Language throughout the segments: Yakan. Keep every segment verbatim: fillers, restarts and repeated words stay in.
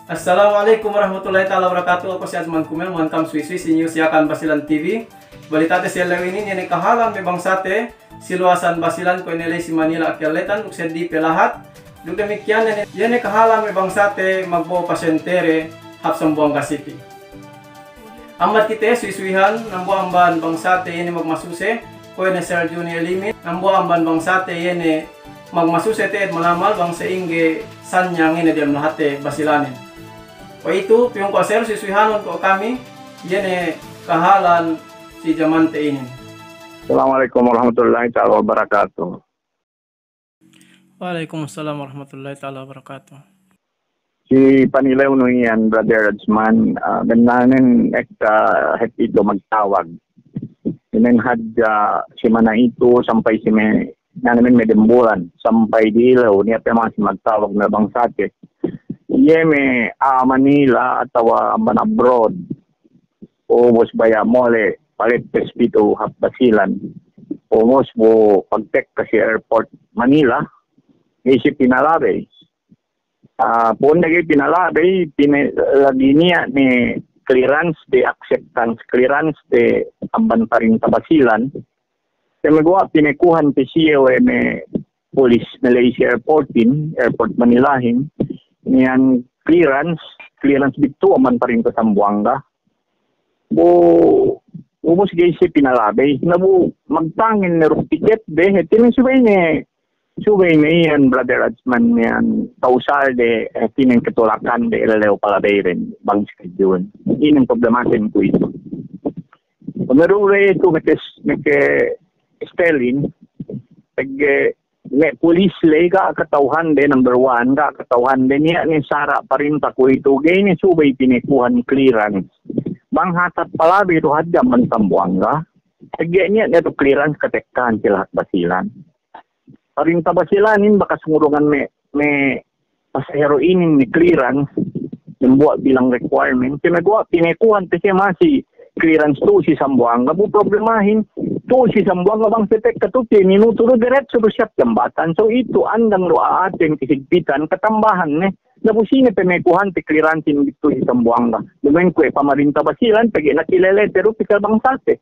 Assalamu alaikum warahmatullahi ta'ala wabarakatuh. Aku si Azman Kumel, muwan kam suwi-suwi si News Yakan Basilan T V. Balitate si ellew inin, iye ne kahalan me' bangsate si luwasan Basilan kuwe' ne la'i si Manila, Kelletan duk seddili pe lahat. Duk damikkiyan, iye ne, iye ne kahalan me' bangsate magbo'o pasentere hap Sambuwangga City. Ambat kite suwi-suwihan, dambuwa' amban bangsate iye ne magmasuse, kuwe' ne Sir Juni Elimin, dambuwa' amban bangsate iye ne magmasuse te'ed manamal bang sa'ingge sanyang ine diyalem lahatte Basilanin. Kuwe'itu, piyungku' Sir, suwi-suwihanun ko' kami, iye ne kahalan si jamante inin. Assalamu alaikum warahmatullahi ta'ala wabarakatuh. Wa alaikum salam warahmatullahi ta'ala wabarakatuh. Si panilewnu iyan, Brother Rajman, ah, bennalnen ekka hep itu magtawag. Inen hadja simana itu sampay si me', ine nen, me' dembulan, sampay dilew, niya' pe masi magtawag me' bangsate. Iye me' a'a Manila atawa amban abroad. Ubus baya' mole' paleppes pitu hap Basilan. Ubus bu pagtekka si airport Manila, ga'i siye pinalabey. Ah, pu'unde ga'i pinalabey, pine-, lagi' niya' ne clearance de, acceptance clearance de amban parinta Basilan. Sumeguwa' pinekuhan pe siye we' me' pulis Malaysia airportin, airport Manilahin, niyan clearance, clearance bitu amban parinta Sambuwangga. Bu, ubus ga'i siye pinalabey. Na bu magtangin ne du tiket de, hātinen subey ne, subey ne iyan, Brother Rajman, iyan kawsal de, hātinen katulakan de, ellew palabey den bang si kajun. Inin problematen kuwe'itu. Pameddu' we' itu meke, meke Stalin, pegge' me' pulis ley ga' kata'uhande, number one, ga' kata'uhande, niya' ne sara' parinta kuwe'itu, ga'i ne subey pinekuhan clearance. Bang hātap palabey du hadja amban Sambuwangga, pegge' niya' ne du clearance katekkahan si lahat Basilan. Parinta Basilanin bakas ngurungan me', me' pasahero inin me' clearance, dembuwa' bilang requirement, sumeguwa' pinekuhan pe siye masi clearance tu'u si Sambuwangga. Bu problemahin, tu'u si Sambuwangga bang siye tekka tu'u, pī minutu du diretso du siye hap jambatan. So itu andang du a'aten kasigpitan, katambahan ne. Na bu sine pemekuhante clearancehin tu'u si Sambuwangga. Duma'in kuwe' pamarinta Basilan, pegge' nakilelete du pī kal bangsate.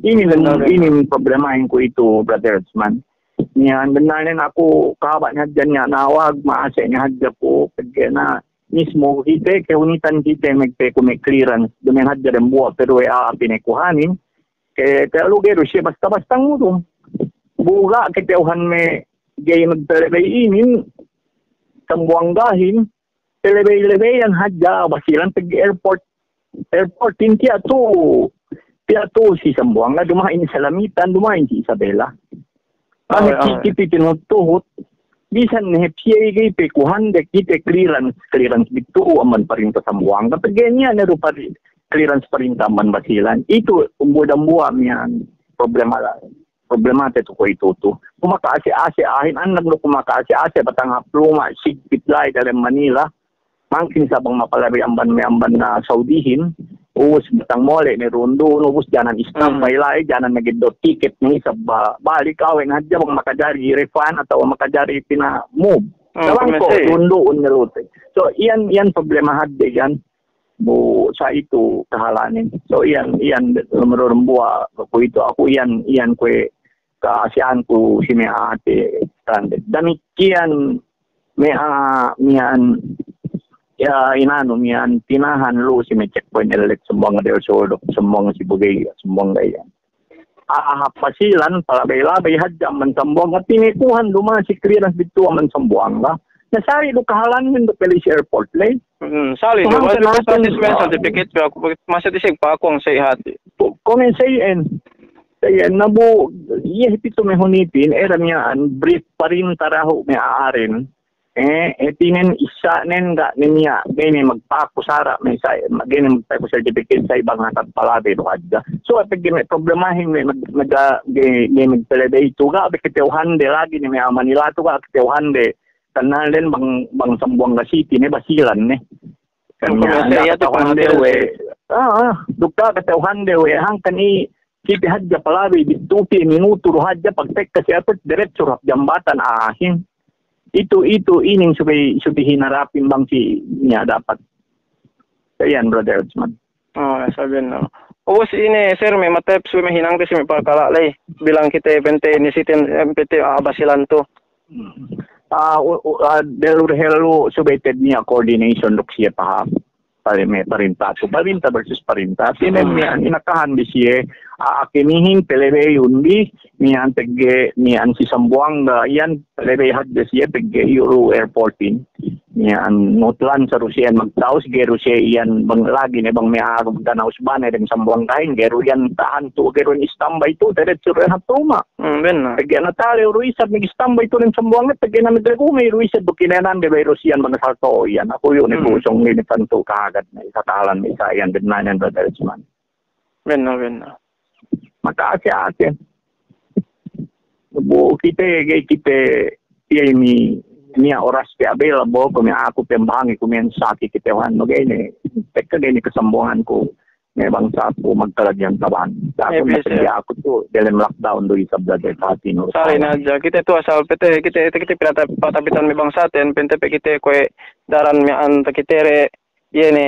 Inin, inin problemahin kuwe'itu, Brother Rajman. Niya' bennalnen aku kahaba' ne hadja niya' nawag, ma'ase' ne hadja ku, pegge' na mismu kite, kahunitan kite magpeku me' clearance, duma'in hadja dembuwa' pe du we' a'a pinekuhanin, ke te alu ga'i du siye basta-basta ngurung. Bu ga' kata'uhan me' ga'i magpalabey inin, Sambuwanggahin, palabey-labeyan hadja Basilan pegge' airport, airportin tiya' tu'u, tiya' tu'u si Sambuwangga, duma'in si Salamitan, duma'in si Isabela. Mami, awe, awe, kite tinuhut-tuhut, bisan ne hep siye ga'i pekuhande kite clearance, clearance bitu amban parinta Sambuwangga, pegge' niya' ne du pari-, clearance parinta amban Basilan. Itu bu dambuwa' miya'an problema la. Problemate tu kuwe'itu tu. Kumaka'ase'-ase' a'ahin, andang du kumaka'ase'-ase' batang hap luma', sigpit la'i dalem Manila. Mangkin sa' bang mapalabey amban me' amban, ah, Saudihin, ubus batang mole' ne dundu'un, ubus janan istambay la'i, janan mageddo' tiket ne isab ba-, balik, awe' ne hadja bang makajari refund atawa makajari pina-move. Hmm, bang ko' dundu'un ne lute. So, iyan, iyan problema hadja iyan. Bu sa' itu kahalanin. So, iyan, iyan, lumurumbuwa' kuwe'itu aku, iyan, iyan kuwe' ka'ase'anku si me' a'a te stranded. Damikkiyan me' a'a miya'an, ya, inanu miya'an, tinahan lu si me' checkpoint Ellet, Sambuwangga del Sur, Sambuwangga Sibu ga'i, Sambuwangga iyan. A'a hap Basilan, palabey-labey hadja amban Sambuwangga, pinekuhan du masi clearance bitu amban Sambuwangga. Na sali' du kahalanin du peli si airport ley. Hmm, sali' du. Masi, masi certificate pe aku, masi isab pakuwang sa'i hati'. Ku-, kuwe' sa'i'en. Sa'i'en na bu, iye hep itu me' hunitin, era miya'an brief parinta dahu' me' a'aden. Eh, eh, hātinen isa'nen ga' ne niya', ga'i ne magpaku sara' me' sa'i, ga'i ne magpaku certificate sa'i bang hātap palabey du hadja. So, pegge' me' problemahin me' mag-, mag-, ga'i, ga'i magpalabey tu ga' pe kata'uhande lagi' ne me' a'a Manila tu ga' kata'uhande. Kannalden bang, bang Sambuwangga City ne Basilan ne. Kan niya' ga' kata'uhande we'. Ah, ah, duk ga' kata'uhande we'. Hangkan i Kite hadja palabey, bitu pī minutu du hadja pagtekka si airport, diretso du hap jambatan a'ahin. Itu, itu inin subey, subey hinarapin bang si niya' dapat Iyan, Brother Ajman. Oh, sabihin, no. Ubus ine, sir, me' matep, subey me' hinangte si me' parkala' ley. Bilang kite pente ini sitin, eh, pente, ah, Basilan tu. Ah, u-, u-, ah, delu-delu subey te'ed niya' coordination duk siye pahāp. Pare-, me' parinta tu. Parinta versus parinta. Sine me' inakahan bi siye, ah, akinihin, pelebeyun bi, miya'an pegge', miya'an si Sambuwangga, iyan, lebey hadja siye pegge' iyu' du airportin. Miya'an ngutlan sa du siye magtawus, ga'i du siye iyan bang lagi' ne bang me' a'a gana usbane dem Sambuwanggahin, ga'i du iyan tahan tu, ga'i du iyan istambay tu, diretso du iyan hap tuma. Hmm, bennal. Pegge' na talew du isab mag-istambay tu dem Sambuwangga, pegge' na maglagu me' du isab du kinēnan de bay du siyan bang salto iyan. Aku iyu' ne kusung inin tantu kahagad ne, isa kahalan ne, isa iyan bennal iyan, Brother Ajman. Bennal, bennal. Maka'ase-ase. Bu kite, ga'i kite, iye ini, niya' oras pe available, kuwe' me' aku pe mbahangi, kuwe' me' saki kite hanu, ga'i ne, tekka ga'i ne kasambunganku, me' bangsaku magkalagihan taban. Sa' aku, eh, na, pegge' aku tu, delem lockdown du isab dade hātinu. Sali' ne hadja, kite tu asal pete, kite, kite pinata-, patabitan me' bangsaten, pente pe kite kuwe' daran me' anta kite re, iye ne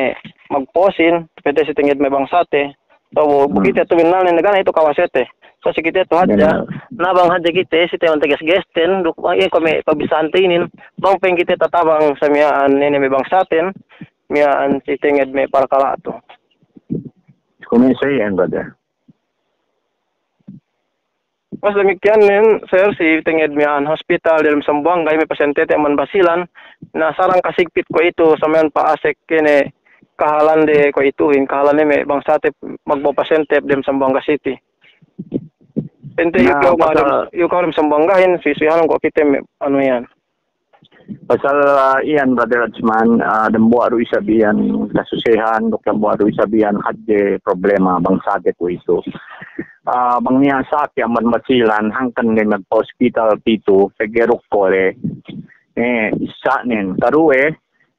magposin, pete si tenged me' bangsate. Tobo, bu kite tu bennal ne, na gana itu kawasete. So si kite tu hadja, bennal, nabang hadja kite, si tenged teges-gesten, duk, iye kuwe' me' pabisante inin, bang pa'in kite tatabang sa miya'an ine me' bangsaten, miya'an si tenged me' parkala' tu. Kuwe' me' sa iyan, Brother. Mas damikkiyan nen, sir, si tenged miya'an hospital diyalem Sambuwangga, iye me' pasiyentete amban Basilan, na sarang kasigpit kuwe'itu, sa miya'an pa'asek kene kahalande kuwe'ituhin, kahalande me' bangsate magbo'o pasiyente dem Sambuwangga City. Pente, na, iyu' kew dem, iyu' kew dem Sambuwanggahin, si, si hanung ko' kite me' anu iyan. Pasal, ah, iyan, Brother Ajman, ah, dembuwa' du isab iyan kasusehan, duk dembuwa' du isab iyan hadje problema bangsate kuwe'itu. Ah, bang niya' saki amban Basilan, hangkan ne magpa-hospital pitu, pegge' duk kole. Eh, isa' nen. Karuwe,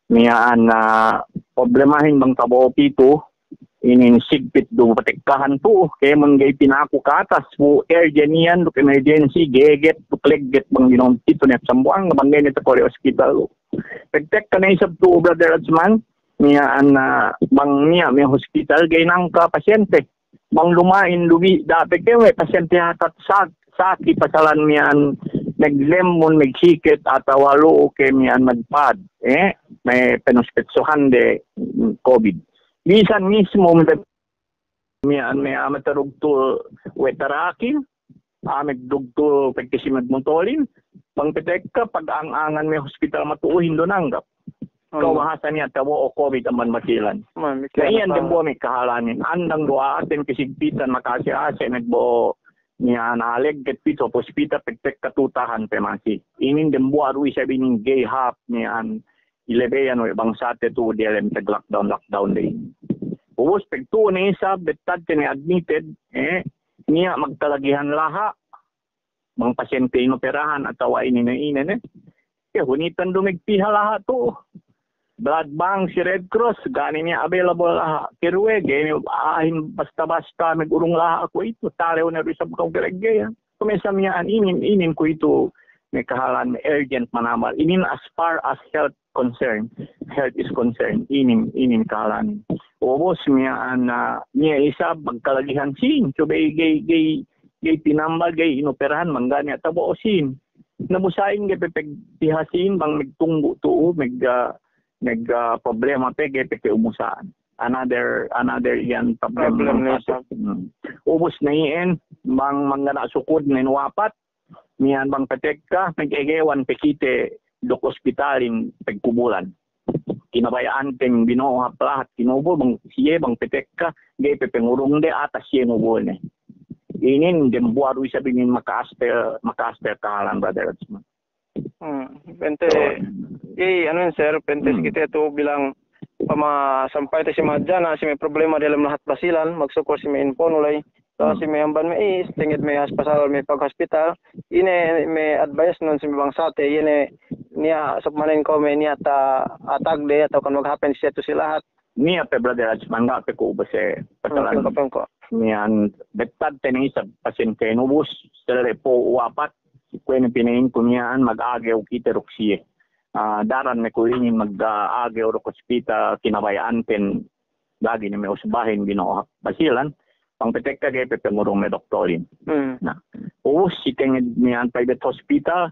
miya'an, ah, problemahin bang tabo'o pitu, inin sigpit du patekkahan tu'u, kēmon ga'i pinaku katas, bu urgent iyan duk emergency, geget duk legget bang dino'on pitu ne Sambuwangga, bang ga'i ne takole hospital du. Pagtekka ne isab tu'u, Brother Ajman, miya'an, ah, bang niya' me' hospital ga'i nangka pasiyente. Bang luma'in lubi' da'a pe kew me' pasiyente hatat sak-, saki pasalan miya'an maglemmun, magsiket, atawa lu'u ke miya'an magpad, eh, me' penuspetsohande, mm, COVID. Bisan mismo me' miya'an me' a'a matadugtul we' tarakil, a'a magdugtul pegge' si magmotolin, bang patekka pag-ang-angan me' hospital matu'uhin du nanggap. Kaw bahasa niya' tabo'o COVID amban Basilan. Na iyan dembuwa' me' kahalanin. Andang du a'aten kasigpitan, maka'ase'-ase' magbo'o niya' na legget pitu hospital, pagtekka tu tahan pe masi. Inin dembuwa' du isab inin ga'i hāp miya'an ilebeyan we' bangsate tu'u diyalem pag-lockdown, lockdown de inin. Ubus pagtu'u ne isab, bettadte ne admitted, eh, niya' magkalagihan laha', bang pasiyente inoperahan atawa ine ne, ine ne. Ke hunitan du magpiha laha' tu'u. Blood bank si Red Cross, ga' ne niya' available laha'. Karuwe, ga'i ne a'ahin basta-basta magurung laha' kuwe'itu, talew ne du isab kew ga'i leggeyan. Kuwe' me' sa miya'an inin, inin kuwe'itu me' kahalan me' urgent manambal. Inin as far as health concern, health is concerned, inin, inin kahalanin. Ubus miya'an, ah, niya' isab magkalagihan sīn, subey ga'i, ga'i, ga'i pinambal, ga'i inoperahan, bang ga' niya' tabo'o sīn. Na bu sa'in ga'i pe pagpiha sīn, bang magtunggu' tu'u, mag, ah, mag, ah, problema pe ga'i pe ke'umusa'an. Another, another iyan problem. Problem ne isab. Hmm. Ubus ne iyan, bang mangga' na sukud ne wapat, miya'an bang patekka, mag-egewan pe kite duk ospitalin pagkubulan. Kinabaya'anten bino'o hap lahat kinubul, bang siye bang patekka, ga'i pe pangurungde atas siye ngubulne. Inin dembuwa' du isab inin maka'astel, maka'astel kahalan, Brother Ajman. Hmm, pa'inte, so, eh, anu, sir, pa'inte, hmm, si kite tu bilang pamasampayte si mahadjana, si me' problema diyalem lahat Basilan, magsukul si me' infonu ley. So, hmm, si me' amban me' is, tenged me' has-, pasal me' pag-hospital, ine me' advicenun si me' bangsate, iye ne niya' sab manen ko' me' niya' ta-, atagde, atawa kan maghapen si siye tu si lahat. Niya' pe, Brother Ajman, ga' pe ku ubus e pasalan. Hmm, pengko', pengko'. Miya'an bettadte ne isab pasiyente nubus, sele' pū' wapat, kuwe' ne pina'inku miya'an mag-agew kite duk siye. Ah, daran ne ku inin mag-agew duk ospital, kinabaya'anten Ga'i ne me' usbahin bino'o hap Basilan, bang pe tekka ga'i pe pengurung me' doktorin. Hmm. Na, ubus si tenged miya'an private hospital,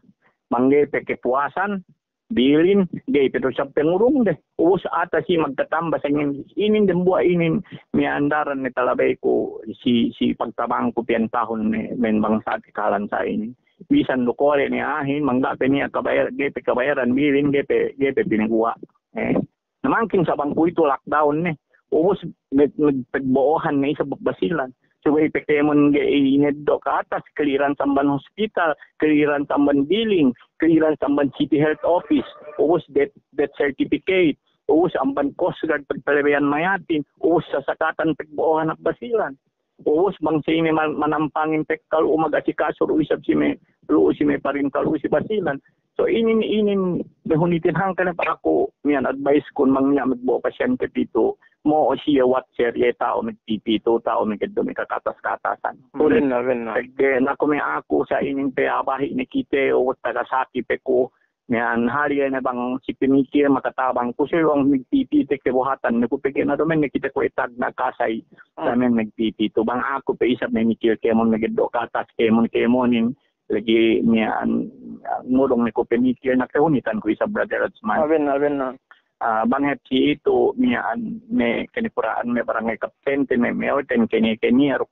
bang ga'i pe kepuasan, bilin, ga'i pe du isab pengurung de. Ubus ata si magtatamba sangem inin dembuwa' inin miya'an daran ne talabey ku si, si pagtabangku piyen tahun ne, me' bangsa te kahalan sa inin. Bisan du kole' ne a'ahin, bang ga' pe niya' kabayar, ga'i pe kabayaran bilin, ga'i pe, ga'i pe pinaguwa'. Eh. Na mangkin sa' bang kuwe'itu lockdown ne. Ubus me', me' pegbo'ohan ne isab hap Basilan. Subey pe kēmon ga'i ineddo' ke atas, clearance amban hospital, clearance amban billing, clearance amban city health office, ubus death, death certificate, ubus amban Coast Guard pagpalebeyan mayatin, ubus sasakatan pegbo'ohan hap Basilan. Ubus bang sine man-, manampangin tekka lu'u mag-asikaso lu'u isab si me', lu'u si me' parinta lu'u si Basilan. So inin, inin me' hunitin hangkan ne pa aku miya'an advice kun bang niya' magbo'o pasyente pitu. Mo'o siye watcher iye ta'u magpipitu, ta'u mageddo' me' kakatas-katasan. Bennal, bennal. Pegge' na kuwe' me' aku sa inin pe abahi' ne kite, ubus taga saki pe ku, miya'an hali ne bang si pamikil makatabang ku, si bang magpipite kebuhatan ne ku pegge' na duma'in ne kite kuwe' tagna' kasay, hmm, sa miya'an magpipitu. Bang aku pe isab mamikil kēmon mageddo' katas, kēmon-kēmonin, lagi' miya'an, ah, ngurung ne ku pamikil na kahunitan ku isab, Brother Adsman. Ah, bennal, bennal. Ah, bang hep si itu miya'an me' kanikura'an me' barangay kaptente me', me' orten kene-keniya duk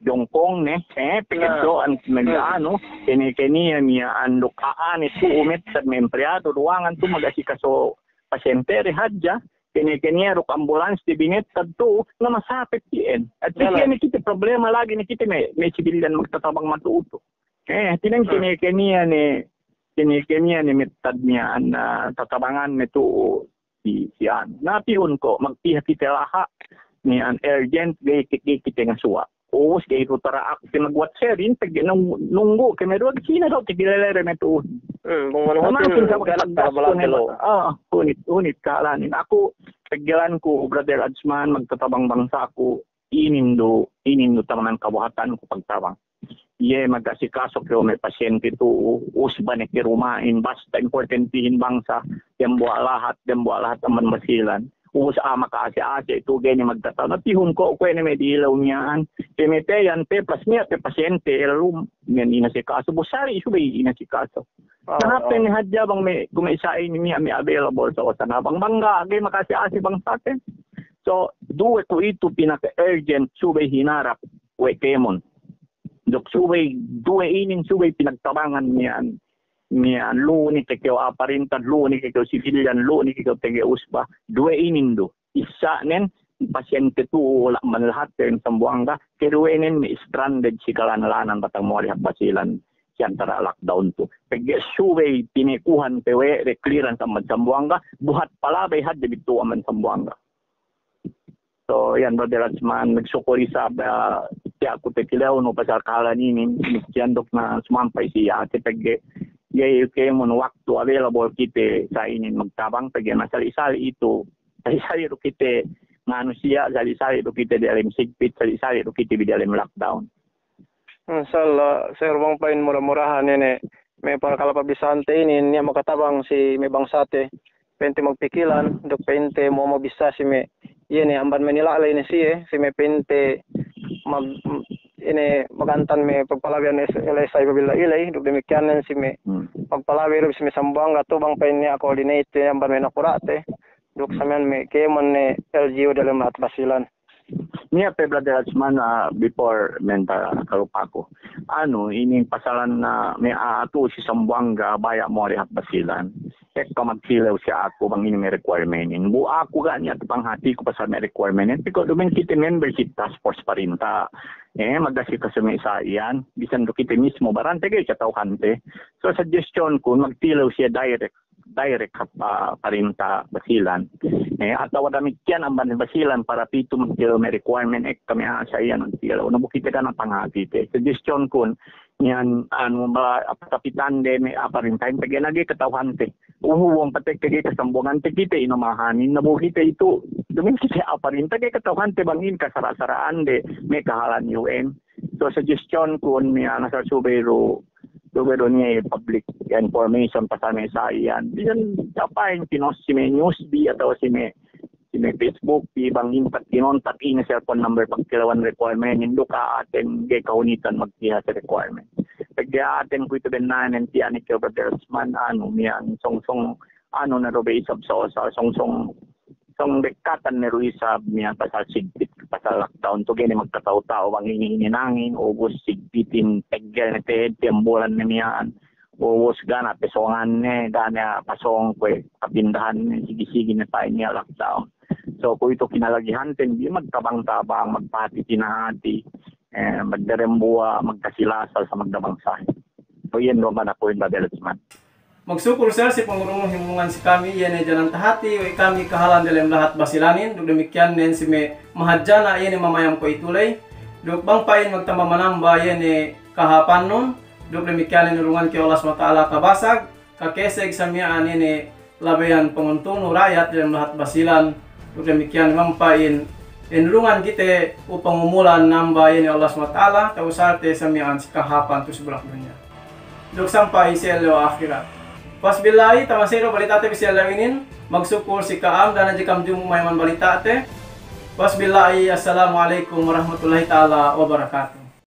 jongkong ne, eh, pegeddo'an me' anu, kene-keniya miya'an duk a'a ne tu'u mettad me' empleyado duwangan tu'u mag-asikaso pasyente de hadja, kene-keniya duk ambulans de binettad tu'u, na masapet iyan. At least iyan ne kite problema lagi' ne kite me', me' sibilyan magtatabang matu'u tu'u. Eh, tineng kene-keniya ne, kene-keniya ne mettad miya'an, ah, tatabangan ne tu'u si, si anu. Na pihun ko', magpiha kite laha', miya'an urgent, ga'i ki-, ga'i kite ngasuwa'. Ubus ga'i tu tara'ak kite magwatcherin, pegge' nung-, nunggu' ke me' duwe, sine daw kite lelere me' tu'u. Hmm, bang manu hotel, kan, kan, ah, hunit, hunit kahalanin. Aku, peggelanku, Brother Adsman, magtatabang bangsaku, inin du, inin du tamanan kabuhatanku pagtabang. Iye mag-asikaso kew me' pasyente tu'u, usba ne ke duma'in, basta importantihin bangsa, dembuwa' lahat, dembuwa' lahat amban Basilan. Ubus a'a maka'ase'-ase' tu'u ga'i ne magkata'u. Na pihun ko' kuwe' ne me' dilew miya'an, pemeteyan pe, pas niya' pe pasyente, elum, niya' inasikaso, bu sali' subey inasikaso. Na hāp ne hadja bang me', kuwe' me' sa'inin niya' me' available sa osan abang, bang ga', ga'i maka'ase'-ase' bangsaten. So, duwe kuwe'itu pinaka-urgent subey hinarap we' kēmon. Duk subey, duwe inin subey pinagtabangan miya'an, miya'an lu'u ne ke kew aparintad, lu'u ne ke kew sibilyan, lu'u ne ke kew tege usba, duwe inin du. Issa'nen, pasyente tu'u la' manlahat kew Sambuwangga, keduwenen me' stranded si kalan-lanan batang mole' hap Basilan si antara' lockdown tu'u. Pegge' subey pinekuhan pe we' de clearance amban Sambuwangga, buhat palabey hadja bi tu'u amban Sambuwangga. So, iyan, Brother Adsman, magsukul isab, ah, tiya' ku takilewnu pasal kahalan inin, damikiyan duk na sumampay si ate pegge', ga'i kēmon waktu available kite sa'inin magtabang pegge' na sali'-sali' itu, sali'-sali' du kite manusiya', sali'-sali' du kite diyalem sigpit, sali'-sali' du kite bi diyalem lockdown. Insya Allah, Sir, bang pa'in mura-murahan inin, me' para kalapabisahante inin, niya' makatabang si me' bangsate, pa'inte magpikilan, duk pa'inte mo'o mabissā si me', iye ne, amban me' nila'ley ne siye, si me' pa'inte mag-, ine, magantan me' pagpalabey ne L S I pabila iley, duk damikiyanen si me' pagpalabey du si me' Sambuwangga tu'u bang pa'in niya' coordinate amban me' nakura'te, duk sa miya'an me' kēmon ne L G U diyalem lahat Basilan. Niya' pe, Brother Adsman, ah, before menta kalupaku. Anu, inin pasalan, ah, me' a'a tu'u si Sambuwangga baya' mole' hap Basilan. Ekka magtilew si aku bang inin me' requirement inin. Bu aku ga' niya' tu panghatiku pasal me' requirement inin. Pegge' duma'in kite member si task force parinta. Eh, mag-asikaso me' sa iyan. Bisan du kite mismo barante ga'i kata'uhante. So, suggestion ku, magtilew siye direct direct hap, ah, parinta Basilan. Eh, atawa damikiyan amban Basilan para pitu magtilew me' requirement ekka me' a'a sa iyan magtilew. Na bu kite ga' niya' pangatite. Suggestion kun, iyan, anu, ba, apa, kapitande me' a'a parintahin pegge' na ga'i kata'uhante. Uhu, bang patekka ga'i kasambungante kite ino mahanin. Na bu kite itu, duma'in kite a'a parinta ga'i kata'uhante bang inin kasara'-sara'ande me' kahalan U N. So, suggestion kun, miya'an asal subey du, subey du niya' public information pasal me' sa iyan. Bisan apa'in pinost si me' news bi atawa si me', si Me' Facebook, pī bang inpat kinontak ine cellphone number pagtilewan requirement, duk a'aten ga'i kahunitan magtiha si requirement. Pegge' a'aten kuwe'itu bennalnen tiya' ne kew Brother Usman, anu, miya'an sōng-sōng, anu ne du be isab sa osal, sōng-sōng, sōng bekkatan ne du isab miya'an pasal sigpit, pasal lockdown. Tu ga'i ne magkata'u-ta'u bang ine-ine nangin, ubus sigpitin peggel ne te'ed, tiyambulan ne miya'an. Ubus ga' ne pasōngan ne, ga' ne pasōng kuwe' kapindahan ne, sigi-sigi ne pa'in niya' lockdown. So, kuwe'itu kinalagihanten bi magtabang-tabang, magpahati-pinahati, eh, magdedembuwa', magkasi-lasa sa magdabangsahin. So, iyan du amban akuhin, Brother Usman. Magsukul sir si pangurung himulungan si kami, iye ne janan tahati we' kami kahalan delem lahat Basilanin, duk damikkiyan nen si me' mahadjana' iye ne mamayam kuwe'itu ley, duk bang pa'in magtamba-manamba iye ne kahāpannun, duk damikkiyan nen urungan kew Allah Subhanahu wa Ta'ala kabasag, kakeseg sa miya'an ine labeyan panguntunu ra'yat delem lahat Basilan, duk damikkiyan bang pa'in inurungan kite upang umulan namba ine Allah Subhanahu wa Ta'ala, ta'usalte sa miya'an si kahāpan tu si bulak dunya. Duk sampay si ellew ahirat. Pas billahi, taman sa du balita'te bi si ellew inin, magsukul si ka'am, da'a ne hadja ka'am jumu' mayaman balita'te. Pas billahi, assalamu alaikum warahmatullahi ta'ala wabarakatuh.